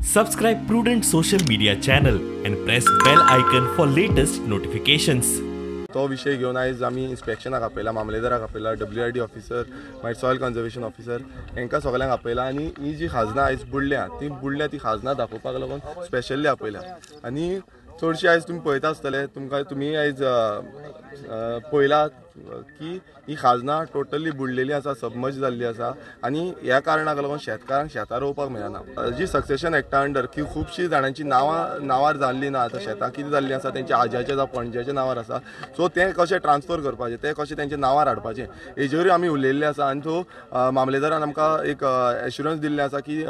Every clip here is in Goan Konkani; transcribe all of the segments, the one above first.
Subscribe Prudent social media channel and press bell icon for latest notifications. तो विशय घेवन आयज आमी इन्स्पेक्शनाक आपयला, मामलेदाराक आपयला, WID officer, मागीर सॉयल कन्जर्वेशन ऑफिसर हांकां सगळ्यांक आपयला आनी ही जी खाजनां आयज बुडल्या ती बुडल्या ती खाजनां दाखोवपाक लागून स्पेशली आपयल्या. आनी चडशी आयज तुमी पळयता आसतले, तुमकां तुमी आयज पळयला की ही खाजनां टोटली बुडलेली आसा, सबमर्ज जाल्ली आसा आनी ह्या कारणाक लागून शेतकारांक शेतां रोवपाक मेळना. जी सक्सेशन एक्टा अंडर की खुबशीं जाणांची नांवां नांवार जाल्ली ना, आतां शेतां कितें जाल्लीं आसा तेंच्या आज्याच्या जावं पणज्याच्या नांवार आसा, सो तें कशें ट्रान्सफर करपाचें, तें कशें तेंच्या नांवार हाडपाचें हेजेरूय आमी उलयल्लें आसा. आनी सो मामलेदारान आमकां एक एश्युरन्स दिल्लें आसा की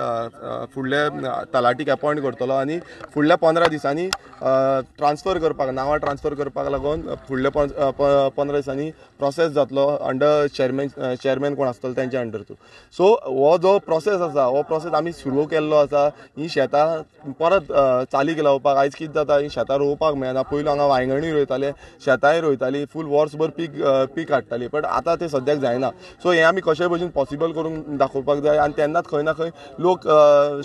फुडले तलाटीक एपॉयंट करतलो आनी फुडल्या 15 दिसांनी ट्रान्सफर करपाक, नांवां ट्रान्सफर करपाक लागून फुडल्या 15 दिसांनी प्रोसेस जातलो अंडर चेअरमॅन कोण आसतलो तेंच्या अंडर थ्रू. सो हो जो प्रोसेस आसा हो प्रोसेस आमी सुरू केल्लो आसा. ही शेतां परत चालीक लावपाक आयज कितें जाता, ही शेतां रोवपाक मेळना. पयलू हांगा वांयगणूय रोयताले, शेतांय रोयताली, फूल वर्सभर पीक हाडटाली, बट आतां तें सद्याक जायना. सो हें आमी कशेय भशेन पॉसिबल करून दाखोवपाक जाय आनी तेन्नाच खंय ना खंय लोक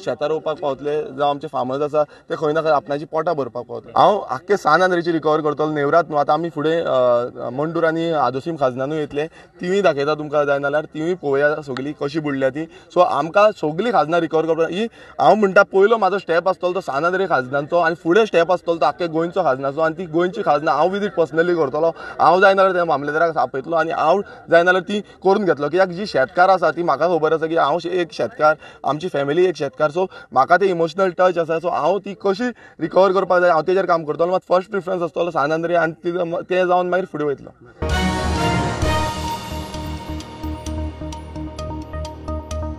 शेतां रोवपाक पावतले, जावं आमचे फार्मर्स आसा ते खंय ना खंय आपणाची पोटां भरपाक पावतले. हांव आख्खे सान आंद्रेची रिकवर करतलो नेवरात न्हू. आतां आमी फुडें मंडूर आनी आदोसीम खाजनानूय येतले, तिवूय दाखयता तुमकां, जाय जाल्यार तिवूय पळोवया सगळी कशी बुडल्या ती. सो आमकां सगळी खाजनां रिकवर करपाक ही हांव म्हणटा पयलो म्हाजो स्टेप आसतलो तो सान आंद्रे खाजनांचो आनी फुडें स्टेप आसतलो तो आख्खे गोंयचो खाजनाचो आनी ती गोंयची खाजनां हांव विजीट पर्सनली करतलो. हांव जाय जाल्यार त्या मामलेदाराक आपयतलो आनी हांव जाय जाल्यार ती करून घेतलो, कित्याक जी शेतकार आसा ती म्हाका खबर आसा की हांव एक शेतकार, आमची फॅमिली एक शेतकार, सो म्हाका ते इमोशनल टच आसा. सो हांव ती कशी रिकवर करपाक जाय हांव तेजेर काम करतलो. मात फर्स्ट प्रिफरन्स आसतलो सान आंद्रे आनी तें जावन मागीर फुडें वयतलो.